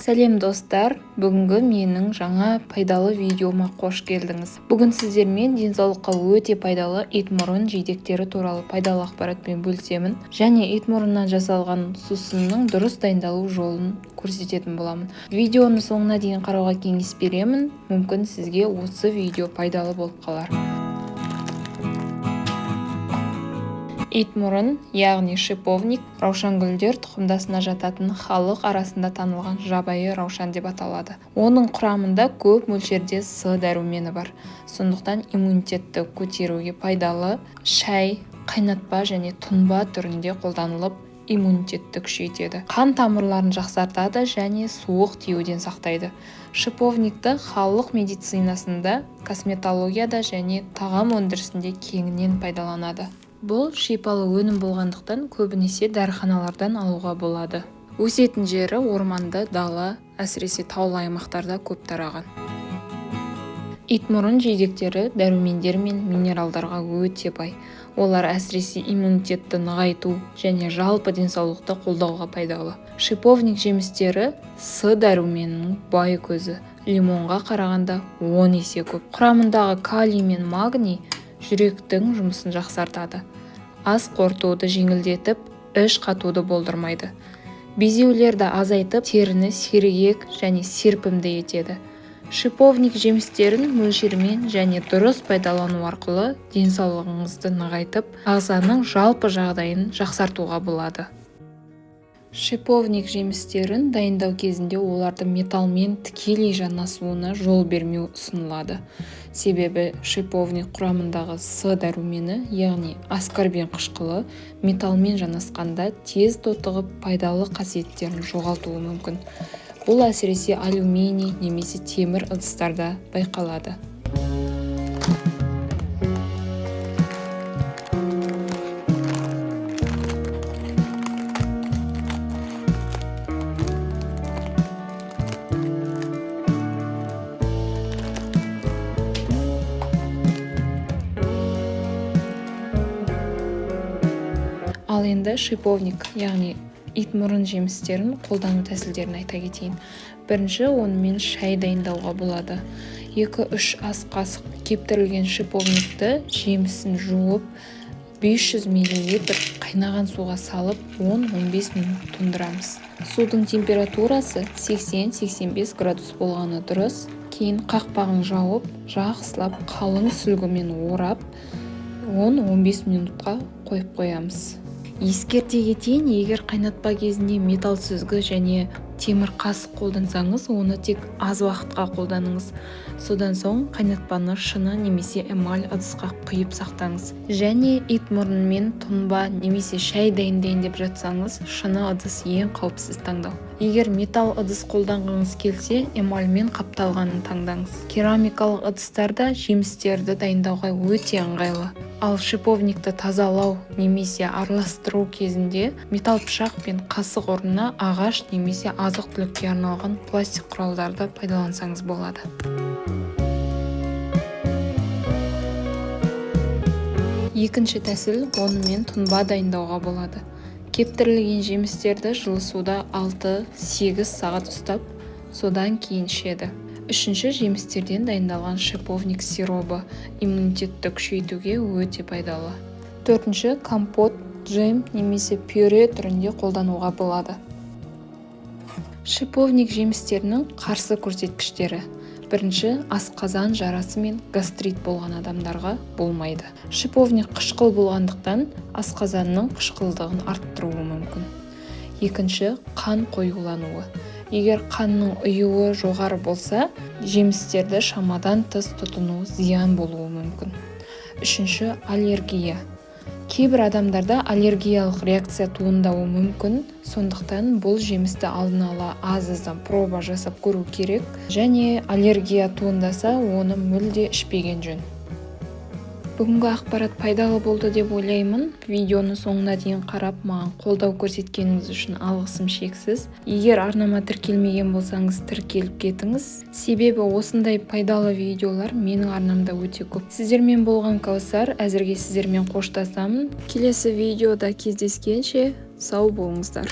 Сәлем достар, бүгінгі менің жаңа пайдалы видеома қош келдіңіз. Бүгін сіздермен денсаулыққа өте пайдалы итмұрын жидектері туралы пайдалы ақпаратпен бөлісемін және итмұрыннан жасалған сусынның дұрыс дайындалу жолын көрсететін боламын. Видеоны соңына дейін қарауға кеңес беремін, мүмкін сізге осы видео пайдалы болып қалар. Итмұрын, яғни шиповник, раушангүлдер тұқымдасына жататын халық арасында танылған жабайы раушан деп аталады. Оның құрамында көп мөлшерде С дәрумені бар. Сондықтан иммунитетті көтеруге пайдалы шай, қайнатпа және тұнба түрінде қолданылып, иммунитетті күшейтеді. Қан тамырларын жақсартады және суық тиюден сақтайды. Шиповникті халық медицинасында, косметологияда және тағам өндірісінде кеңінен пайдаланады. Бұл шипалы өнім болғандықтан көбінесе дәріханалардан алуға болады. Өсетін жері орманды, дала, әсіресе таулы аймақтарда көп тараған. Итмұрын жидектері дәрумендер мен минералдарға өте бай. Олар әсіресе иммунитетті нығайту және жалпы денсаулықты қолдауға пайдалы. Шиповник жемістері С дәруменінің бай көзі. Лимонға қарағанда 10 есе көп. Құрамындағы калий мен магний жүректің жұмысын жақсартады. Ас қорытуды жеңілдетіп, іш қатуды болдырмайды. Безеулерді азайтып, теріні сергек және серпімді етеді. Шиповник жемістерін мөлшермен және дұрыс пайдалану арқылы денсаулығыңызды нығайтып, ағзаның жалпы жағдайын жақсартуға болады. Шиповник жемістерін дайындау кезінде оларды металлмен тікелей жанасуына жол бермеу ұсынылады. Себебі шиповник құрамындағы С дәрумені, яғни аскорбин қышқылы, металлмен жанасқанда тез тотығып, пайдалы қасиеттерін жоғалтуы мүмкін. Бұл әсіресе алюминий немесе темір ыдыстарда байқалады. Ал енді шиповник, яғни итмұрын жемістерін қолдану тәсілдерін айта кетейін. Бірінші, онымен шай дайындауға болады. 2-3 ас қасық кептірілген шиповникті жемісін жуып, 500 мл қайнаған суға салып, 10-15 минут тұндырамыз. Судың температурасы 80-85 градус болғаны дұрыс. Кейін қақпағын жауып, жақсылап қалың сүлгімен орап, 10-15 минутқа қойып қоямыз. Ескерте кетейін, егер қайнатпа кезінде металл сүзгі және темір қасық қолдансаңыз, оны тек аз уақытқа қолданыңыз. Содан соң қайнатпаны шыны немесе эмаль ыдысқа құйып сақтаңыз. Және итмұрынмен тұнба немесе шай дайындайын деп жатсаңыз, шыны ыдыс ең қауіпсіз таңдау. Егер металл ыдыс қолданғыңыз келсе, эмальмен қапталғанын таңдаңыз. Керамикалық ыдыстарда жемістерді дайындауға өте ыңғайлы. Ал шиповникті тазалау немесе араластыру кезінде металл пышақ пен қасық орнына ағаш немесе азық-түлікке арналған пластик құралдарды пайдалансаңыз болады. Екінші тәсіл, онымен тұнба дайындауға болады. Кептірілген жемістерді жылы суда 6-8 сағат ұстап, содан кейін ішеді. Үшінші, жемістерден дайындалған шиповник сиробы иммунитетті күшейтуге өте пайдалы. Төртінші, компот, джем немесе пюре түрінде қолдануға болады. Шиповник жемістерінің қарсы көрсеткіштері. Бірінші, асқазан жарасы мен гастрит болған адамдарға болмайды. Шиповник қышқыл болғандықтан асқазанның қышқылдығын арттыруы мүмкін. Екінші, қан қоюлануы. Егер қанның ұюы жоғары болса, жемістерді шамадан тыс тұтыну зиян болуы мүмкін. Үшінші, аллергия. Кейбір адамдарда аллергиялық реакция туындауы мүмкін, сондықтан бұл жемісті алдын ала аз-аздан проба жасап көру керек және аллергия туындаса, оны мүлде ішпеген жөн. Бүгінгі ақпарат пайдалы болды деп ойлаймын. Видеоны соңына дейін қарап, маған қолдау көрсеткеніңіз үшін алғысым шексіз. Егер арнама тіркелмеген болсаңыз, тіркеліп кетіңіз. Себебі осындай пайдалы видеолар менің арнамда өте көп. Сіздермен болған Кәусар, әзірге сіздермен қоштасамын. Келесі видеода кездескенше сау болыңыздар.